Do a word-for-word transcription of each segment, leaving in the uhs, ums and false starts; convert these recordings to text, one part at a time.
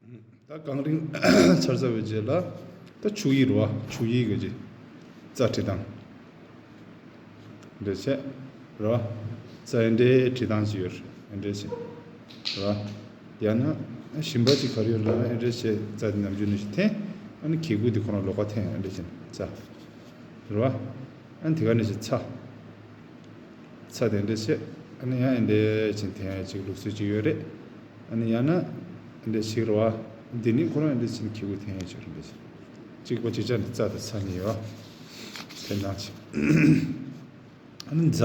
ད་གང་རིང་ཚར་ཚར་བའི་རྗེས་ལ་ད་ཆུ་ཡིག་རེད་བ། ཆུ་ཡིག་གི་རྗེས་རྩ་བྲིས་སྟངས་འདྲ་བྱས་རེད་བ། རྩ་ཨེ་འདྲའི་བྲིས་སྟངས་ཅིག་ཡོད་རེད། ཨེ་འདྲ་བྱས་རེད་བ། ཡང་ན་ཞིམ་པ་ཅིག་ག་རེ་ཡོད་ལབ་ན་ཨེ་འདྲ་བྱས་རྩ་དེ་ནམ་རྒྱུན་ནས་ཤིག་འཐེན། ཨ་ནི་གི་གུ་དེ་ཁོ་རང་ལོགས་ཀ་འཐེན། ཨེ་འདྲ་བྱས་རྩ་རེད་བ། ཨ་ནི་དེ་ག་ནས་ཤིག་ཚ། ཚ་དེ་འདྲ་བྱས། ཨ་ནི་ཡང་ཨེ་འདྲ་བྱས་འཐེན་ཡ་ཅིག་ལུགས་སྲོལ་ཅིག་ཡོད་རེད། ཨ་ནི་ཡང་ན་ཨེ་འདྲ་ཞིག་རེད་བ། འདི་ནི་ཁོ་རང་ཨེ་འདྲ་བྱས་གི་གུ་འཐེན་ཡ་ཅིག་རེད་འདྲ་བྱས། གཅིག་པ་གཅིག་ཆ་ནི་རྩ་དང་ཚ་གཉིས་ཡོད། འཐེན་སྟངས་ཅིག་ཨ་ནི་ཛ།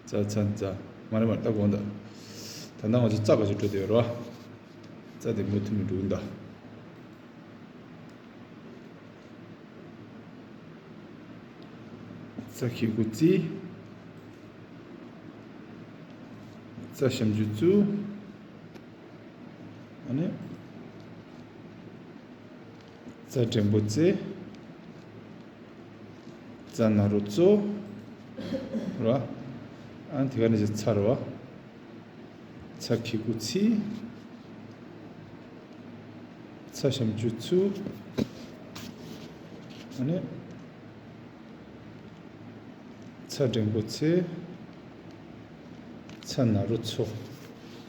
ཛ་ཚ་ཛ། མ་རེད་མ་རེད། ད་དགོངས་དག་ད་ལྟ་ང་ཚོ་རྩ་ག་ཚོད་འགྲོ་བསྡད་ཡོད་རེད་བ། རྩ་དེ་མུ་མཐུད་ནས་འགྲོ་གི་འདུག་རྩ་གི་གུ་རྩི། རྩ་ཞབས་ཀྱུ་རྩུ། ཨ་ནི་རྩ་འགྲེང་བུ་རྩེ། རྩ་ན་རོ་རྩོ། རེད་བ། ཨ་ནི་དེ་ག་ནས་ཀྱི་ཚ་རེད་བ། ཚ་གི་གུ་ཚི། ཚ་ཞབས་ཀྱུ་ཚུ། ཨ་ནི་ཚ་འགྲེང་བུ་ཚེ། ཚ་ན་རོ་ཚོ།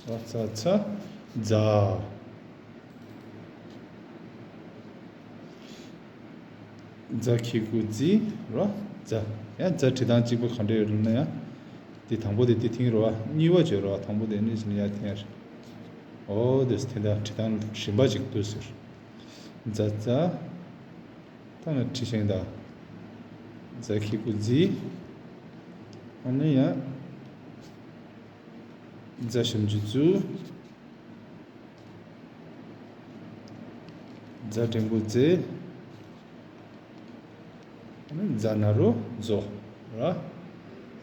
རེད་བ། ཚ་ཚ་ཛ། ཛ་གི་གུ་ཛི། རེད་བ། ཛ། ཡང་ཛ་བྲིས་སྟངས་གཅིག་པ་ག་འདྲ་ཡོད་ལབ་ན་ཡང་། འདི་དང་པོ་དེ་འདི་འཐེན་རེད་བ། གཉིས་པ་བརྗོད་རེད་བ། དང་པོ་དེ་ནས་བྱས་ནས་ཡར་འཐེན་ཡ་རེད། འོ་དེ་འཐེན་སྟངས་བྲིས་སྟངས་རིམ་པ་ཅིག་འདུག་ཟེར། ཛ་ཛ། ད་ང་བྲིས་ཤིང་ད། ཛ་གི་གུ་ཛི། ཨ་ནི་ཡང་། ཛ་ཞབས་ཀྱུ་ཛུ། ཛ་འགྲེང་བུ་ཛེ། ཛ་ན་རོ་ཛོ། ར།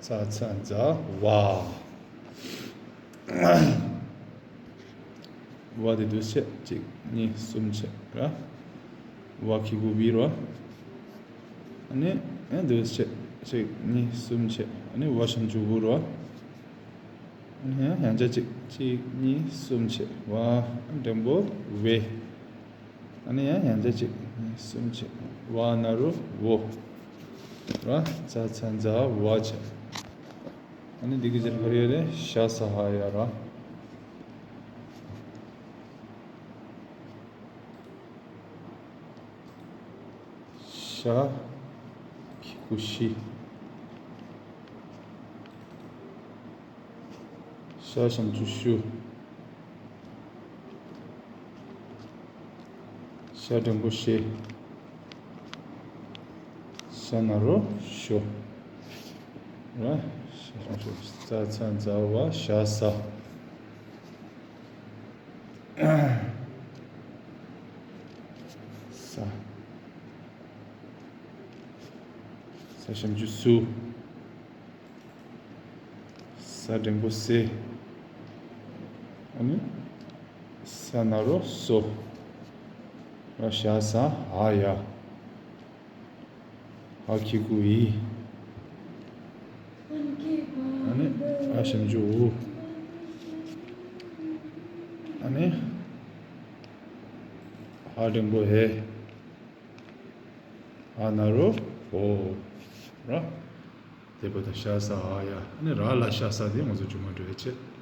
ཚ་ཚ་ཛ་ཝ། ཝ་དེ་འདུག་སེ་བྱས། གཅིག་གཉིས་གསུམ་བྱས་ར། ཝ་གི་གུ་ཝི་ར། ཨ་ནི་ཡང་འདུག་སེ་བྱས། གཅིག་གཉིས་གསུམ་བྱས། ཨ་ནི་ཝ་ཞབས་ཀྱུ་ཝུ་ར། ཨ་ནི་ཡང་ཡང་བསྐྱར་གཅིག་གཅིག་གཉིས་གསུམ་བྱས། ཝ་འགྲེང་བུ་ཝེ། ཨ་ནི་ཡང་ཡང་བསྐྱར་གཅིག་གཉིས་གསུམ་བྱས། ཝ་ན་རོ་ཝོ། ར། ཚ་ཚ་ཛ་ཝ་བྱས། ཨ་ནི་འདི་གི་རྗེས་ལ་ག་རེ་ཡོད་རེད། ཤ་ས་ཧ་ཡ་ར། ཤ་གི་གུ་ཤི། ཤ་ཞབས་ཀྱུ་ཤུ། ཤ་འགྲེང་བུ་ཤེ། ཤ་ན་རོ་ཤོ། ར། ཤ་ཞབས་ཀྱུ་ཤུ། ཚ་ཚ་ཛ་ཝ་ཤ་ས། ས། ས་ཞབས་ཀྱུ་སུ། ས་འགྲེང་བུ་སེ། ཨ་ནི་ས་ན་རོ་སོ། ར། ཤ་ས་ཧ་ཡ། ཧ་གི་གུ་ཧི། ཨ་ནི་ཨ་ཞབས་ཀྱུ་ཨུ། ཨ་ནི་ཧ་འགྲེང་བུ་ཧེ། ཧ་ན་རོ་ཧོ། ར། དེ་བར་དུ་ཤ་ས་ཧ་ཡ། ཨ་ནི་ར་ལ་ཤ་ས་དེ་ང་ཚོ་རྒྱུན་མ་འགྲོ་བའི་ཆེད།